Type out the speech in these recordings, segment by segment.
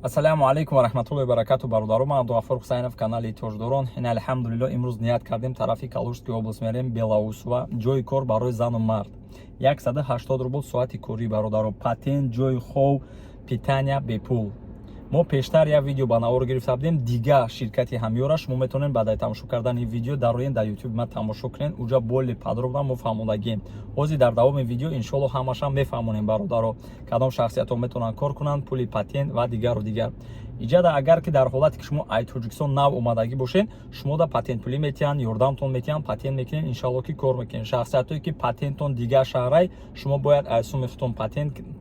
Ассалому алайкум ва раҳматуллоҳи ва баракату, бародаро. Ман Абдуғаффор Ҳусайнов, канали Тоҷдорон. Ин, алҳамдулилло, имрӯз ният кардем, тарафи Калужский область мерем, Белоусово. Ҷои кор барои зану мард 180 рубл соати корӣ, бародаро. Патент, ҷои хов, питания бепул. Мо пештар як видео ба навор гирифта будем, дига ширкати ҳамёра. Шумо метавонед баъдаи тамошо кардани видео дароен дар Ютуби ман, тамошо кунед. Уҷа более подробно мо фаҳмондагием. Ҳозир дар давоми видео, иншоалло, ҳамаша мефаҳмонем, бародаро, кадом шахсиятҳо метавонанд кор кунанд, пули патент ва дигару дигар. Иҷада агар ки дар ҳолате ки шумо ай Тоҷикистон нав омадагӣ бошед, шумо да патент пулӣ метиҳанд, ёрдамтон метиҳанд, патент мекунед, иншоалло, ки кор мекунед. Шахсиятҳое ки патенттон дигар шаҳрай, шумо бояд ай суми худтон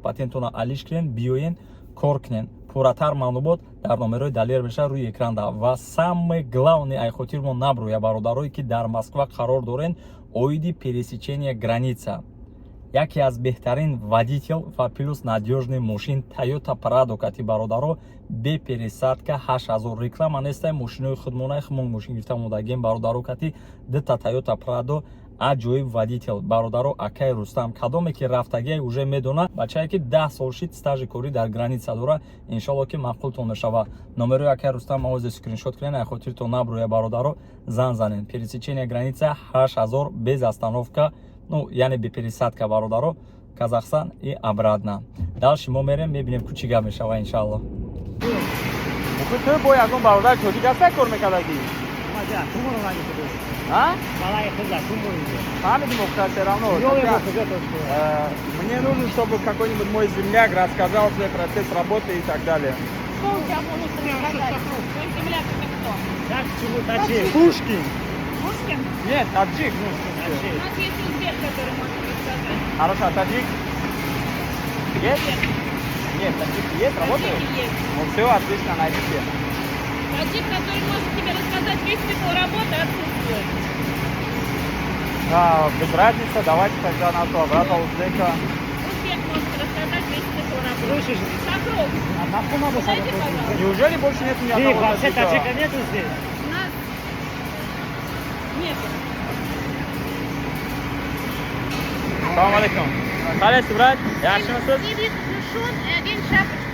патентонро алиш кунед, биёен, кор кунед. Пурратар маълумот дар номерои Далер мешавад рӯи экранда. Ва самое главное, ай хотирмо набрӯя, бародарое ки дар Москва қарор дорен, оиди пересечения граница яке аз беҳтарин водитель ва плюс надёжный мошин Тойота Прадо кати, бародаро, бе пересадка 8000. Реклама нестай, мошинои худмонаи хумон мошин гирифта омодагем, бародаро. Кати дута Тойота Прадо, аҷоиб водитель, бародаро, акай Рустам. Кадоме ки рафтагиай, уже медона, бачае ки 10 сол шид стажи корӣ дар граница дора. Иншолло, ки маъқултон мешава. Номерои акай Рустам овози скриншот кунен, ай хотиртон набрӯя, бародаро, зан занен. Пересечения граница 8000, без остановка, ну яъне бе пересадка, бародаро, Казахстан и обратно. Дальше мо мерем, мебинем, ку чӣ гап мешава, иншалло. Ту бо ягон бародари тоҷик ҳастай, кор мекардагӣ? А? Фаҳмидим, Мухтар, все равно. Мне нужно, чтобы какой-нибудь мой земляк рассказал свой процесс работы и так далее. Что у тебя может рассказать? Твой земляк это кто? Так, чему таджик? Пушкин. Пушкин? Нет, таджик. Ну, в смысле. У нас есть узбек, который может рассказать. Хорошо, а таджик? Есть? Нет, таджик есть, работает? Таджики есть. Ну все, отлично, найдите. Таджик, который может тебе рассказать весь цикл работы, отсутствует. А, без разницы, давайте тогда нашего брата узбека. Узбек может рассказать весь цикл работы. Слышишь? Шахрух, А нахуй надо подойди, пожалуйста. Неужели больше нет ни Ты одного вообще таджика? Таджика нету здесь? У нас нет. Салам алейкум. Қалайсыз, брат? Yaxshimisiz? Сними капюшон и одень шапочку.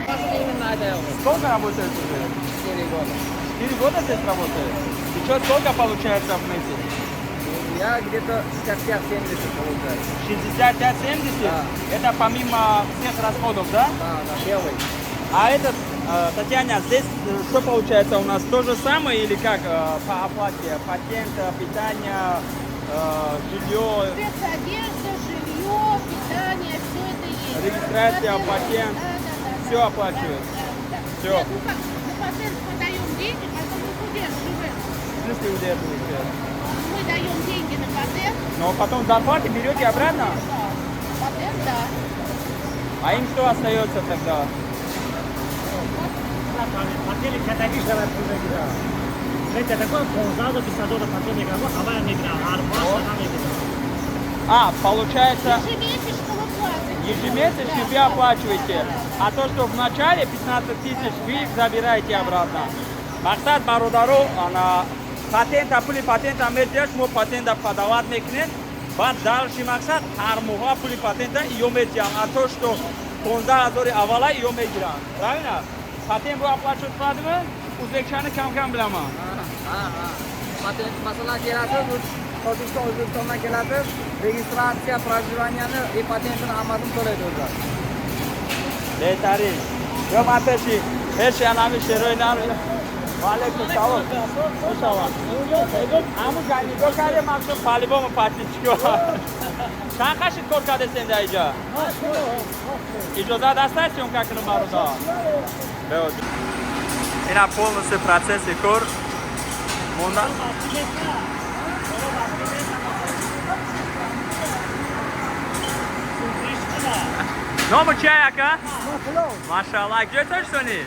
Сколько работаете уже? 4 года. 4 года здесь работаете? И что, сколько получается в месяц? Я где-то 65-70 получаю. 65-70? Да. Это помимо всех расходов, да? Да, белый. А этот, Татьяна, здесь что получается у нас? То же самое или как по оплате? Патент, питание, жилье, Спецодежда, жилье, питание, все это есть. Регистрация, Патент, патент, да. всё оплачивают? Да. Всё. Нет, ну как, на патент мы даем деньги, потом их удерживаем. В смысле удерживаете? Мы даем деньги на патент. Но потом зарплаты берете обратно? Да. Патент, да. А им что остается тогда? Патели катаги шавад пул мегирад. Хеле такой 15 до 20 ҳазор пател мегирад, ҳавая мегирад, ҳар моҳ намегирад. А, получается, Ежемесячно вы платите. Ежемесячно Да, вы оплачиваете. А то, что в начале 15 тысяч, вы их забираете обратно. Мақсад, бародаро, ана патента, пули патента метиҳад, шумо патента подавать мекунед, баъд дальше, мақсад, ҳар моҳа пули патента ё метиҳанд, а то, что 15 ҳазори аввала ё мегиранд. Правильно? Патент бо оплачивать qiladimi? O'zbekchani kam-kam bilaman. Ha. Patent masalan kelasiz, Tojikiston, O'zbekistondan kelasiz, registratsiya, проживания ni и patentini hammasini to'laydi o'zlari. Беҳтарин. Ё ман пеши анами шерои нар. Ва алайкум салом. Мешавад. Ҳамун ҷа нигоҳ кардем, мақсуд по-любому патентчико. Чанд қашид кор кардесен дар иҷа? Иҷозат ҳаст, съёмка кунам, бародар? Ина полностью процесси кор монда. Ному чия, ака? Машаалло. Ҷои Тоҷикистонӣ?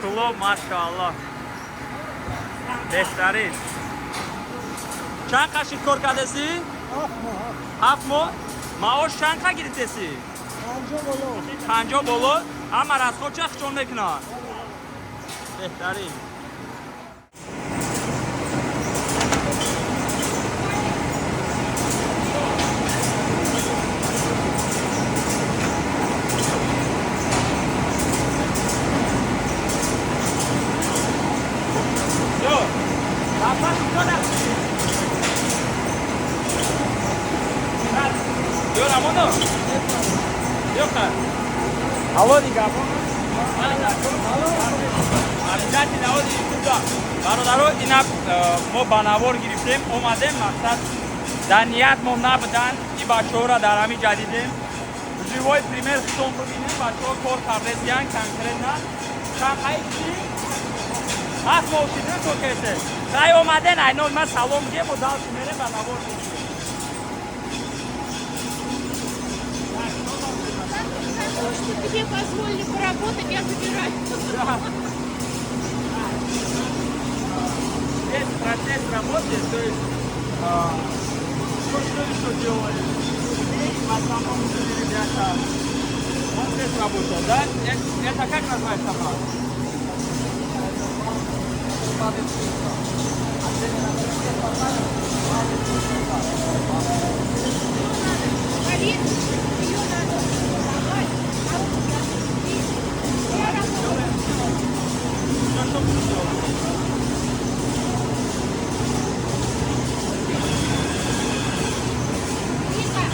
Кулоб, машаалло. Беҳтарин. Чанд қашид кор кардесӣ? 7 моҳ. Маош чанд қа гирифтесӣ? 50 боло. Ҳама расход ча хичон мекунанд? Беҳтарин. Нигоҳбон. Обязательно оди ютубда. Бародаро, ина мо ба навор гирифтем, омадем, мақсад дар ният мо набудан, и бачаҳоро дар ҳамин ҷа дидем. Живой пример худтон бибинем, бачаҳо кор кардесиян конкретно. Чанд чи? 7 моҳ шида то кесе. Хай омаден, айно ман салом гем ва дальше мерем, ба навор мегирем. За то, что тебе позволили поработать, я забираю. Весь процесс работы, то есть что еще делали? В основном были ребята. Он здесь работал, да? Это как называется, брат? Полин, ее надо давать. А вот я Я работаю. Что, что буду делать? Вика,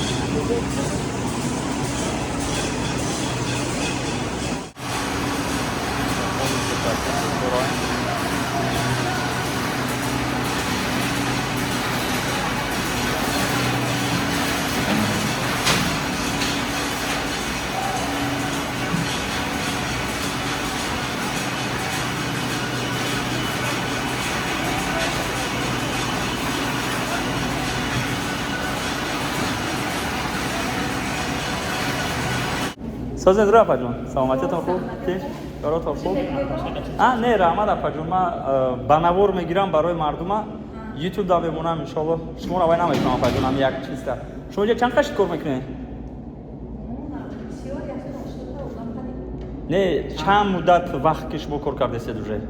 Созед рӯ, апаҷон, саломатиятон хуб, тинч, коротон хуб? А, не, раҳмат, апаҷон, ман ба навор мегирам барои мардума, ютуб да мемонам, иншоалло. Шуморо вай намекунам, апаҷон, ам як чизда. Шумо инҷа чанд қашт кор мекунед? Не, чанд муддат вақт ки шумо кор кардесед уже?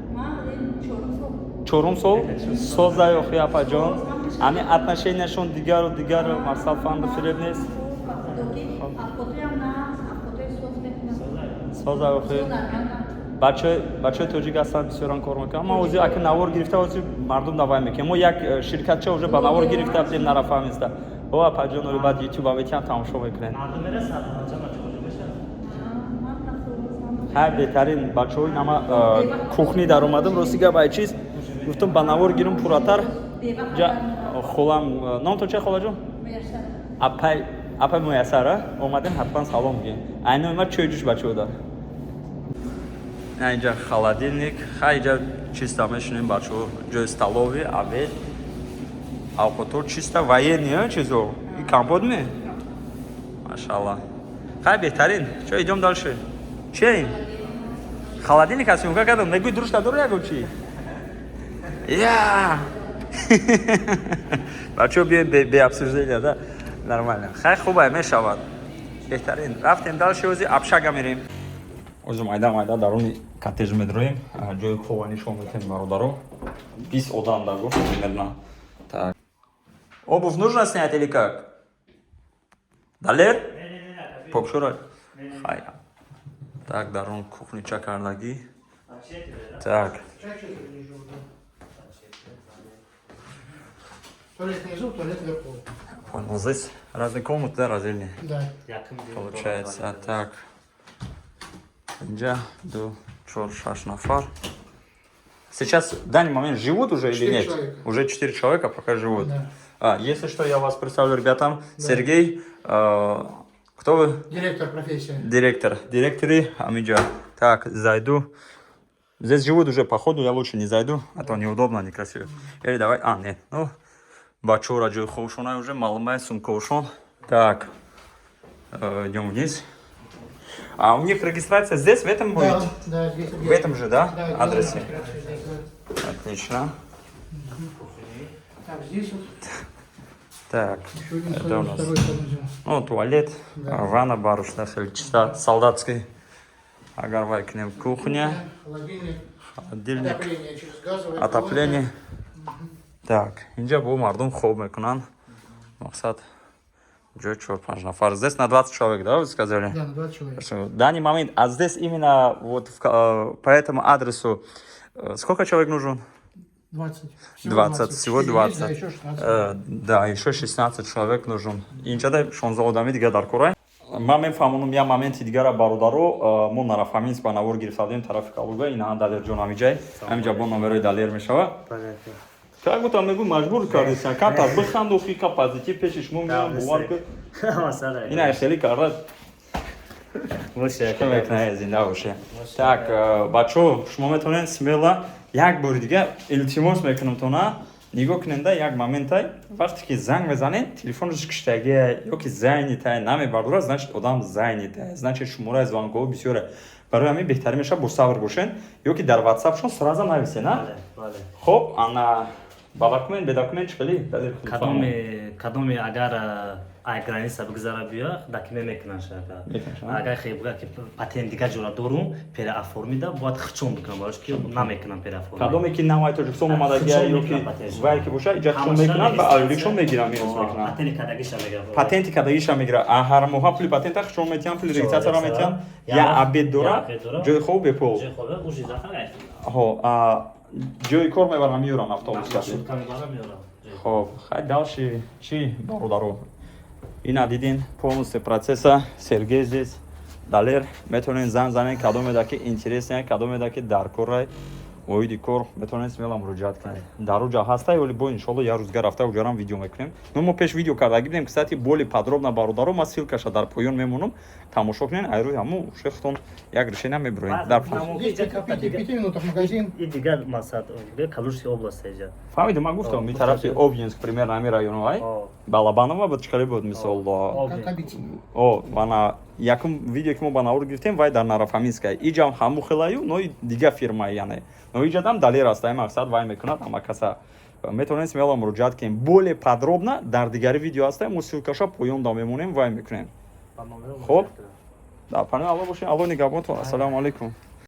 Чорум сол. Соза охи, апаҷон, ами отношения шон дигару дигару, мақсад фанду фиреб нест. Соза охи, бачаҳои тоҷик ҳастанд, бисёран кор мекунанд. Ман ози ака навор гирифта, ози мардум давай мекунем. Мо як ширкатча уже ба навор гирифта будем, нарафаҳмиста. О, апаҷон, ори, баъд ютуба метиҳам, тамошо мекунед. Мардум мерасад, ҷама чоҷо мешавад. Ҳай, беҳтарин бачаҳои нама кухни даромадам. Рости гап, ай чиз гуфтам, ба навор гирум пурратар. Ҷа холам, номтон чи, холаҷон? Апай, апай Муяссара, омадем, ҳатман салом гӯем. Айно ма чӯй ҷӯш бачаҳода. Инҷа холодильник, хай, инҷа чисто мешинем бачаҳо, ҷои столовый, обед, авқото чисто военный чизо. И компот ме? Машалла. Хай, беҳтарин. Чо, идём дальше. Че ин? Холодильник аст, съёмка кардам. Мегӯй дружка дору ягон чи? Я! Бачаҳо, биёем бе обсуждения, да? Нормально. Хай, хубай мешавад. Беҳтарин. Рафтем дальше, ози общага мерем. Ози майда майда даруни коттедж медроем. Ҷои хова нишон метем бародаро. 20 одам да гуфт примерно. Так. Обувь нужно снять или как? Далер? Покшура? Хай. Так, дарун кухнича кардагӣ. Так. Туалет внизу, туалет вверху. Понял. Здесь разные комнаты, да, раздельные? Да. Получается, так. Инҷа ду, чор, шаш нафар. Сейчас, в данный момент, живут уже или Четыре нет? Человека. Уже четыре человека пока живут. Да. А, если что, я вас представлю ребятам. Да. Сергей, кто вы? Директор, профессия. Директор. Директоры Амиджа. Так, зайду. Здесь живут уже, походу, я лучше не зайду, а то неудобно, некрасиво. Или давай, а, нет, ну, бачора ҷои хобшона уже, малмай сумковшон. Так, идем вниз. А у них регистрация здесь, в этом будет? Да, здесь. В этом же, да, Да, делаем адресе? регистрацию здесь, да. Отлично. Так, здесь вот Так, еще один это у нас, второй санузел. ну, туалет, Да. ванна, барушна, чисто солдатский. Агар вай кунем, кухня, Холодильник, холодильник, отопление через газовое. Отопление. Так, инҷа бо мардум хоб мекунанд. Мақсад ҷои чор панҷ нафар. Здесь на 20 человек, да, вы сказали? Да, на 20 человек. Хорошо. В данный момент, а здесь именно вот по этому адресу сколько человек нужен? 20. Всего 20, всего Четыре 20. есть, да, еще 16. Да, еще 16 человек нужен. Инҷа 16 одами дига дар кора. Ман мефаҳмонам як моменти дигара, бародаро. Мо Нарофоминск ба навор гирифта будем, тарафи Калуга. Ина Далерҷон ҳамиҷай, ҳамиҷа бо номерои Далер мешава. Как будто мегӯ, маҷбур кардесан. Камтар биханду, хика позитив пеши шумо меам, бовар кун. Ина хеле карда мекунад, зинда боше. Так, бачаҳо, шумо метавонед смело, як бори дига илтимос мекунам тона, нигоҳ куненда, як моментай: вақте ки занг мезанед, телефонаш киштагия ё ки занятая, намебардорад, значит, одам занятая, значит, шумораи звонкҳо бисёре. Барои ҳамин беҳтарин мешавад босабр бошен ё ки дар ватсапшон сразу нависен. Хоб, ана ба документ, бе документ чӣ хеле? Кадоме агар ай граница бигзара биё, документ мекунанд шака. Агар хе буга ки патент дигар ҷора дорум, переоформида бояд хичон бикунам, барош ки намекунам переоформи. Кадоме ки навай Тоҷикистон омадагия ё ки вай ки боша, иҷа хичон мекунанд ва айликшон мегиранд, минус мекунанд. Патенти кадагиша мегиранд. Патенти кадагиша мегирад. А ҳар моҳа пули патента хичон метиҳанд, пули регистрацияро метиҳанд, я обед дора, ҷои хоб бепул. Ҳо, ҷои кор мебарам, меёрам автобус. Хоб, хай, дальше чӣ, бародаро? Ина дидин полностью процесса. Сергей здесь, Далер, метавонед занг занед. Кадомеда ки интересне, кадомеда ки дар корай оиди кор, метавонед смело муроҷиат кунед. Дар уҷа ҳастай, вале бо иншолло як рӯзга рафта уҷарам видео мекунем. Ну, мо пеш видео кардаги будем, кстати, более подробно. Бародаро, ма ссылкаша дар поён мемонам, тамошо кунед. Айрӯи ҳаму шехтон як решения мебироед дар Магазин. И дигар мақсад Калужский область иҷа. Фаҳмидем, ман гуфтам, ми тарафи Обнинск, примерно ҳамин районо, ай Балабанова буд, чӣ буд, мисол. О, вана якум видео, ки мо ба навор гирифтем, вай дар Нарофоминская. Иҷам ҳаму хелаю, но дига фирма, яъне, но иҷадам Далер аст, ай мақсад вай мекунад. Ҳама каса метавонед смело муроҷиат кунем. Более подробно дар дигари видео ҳастем, мо ссылкаша поён да мемонем, вай мекунем. Хоб, дар панои Алло бошем, Алло нигаҳбонтон, ассалому алайкум.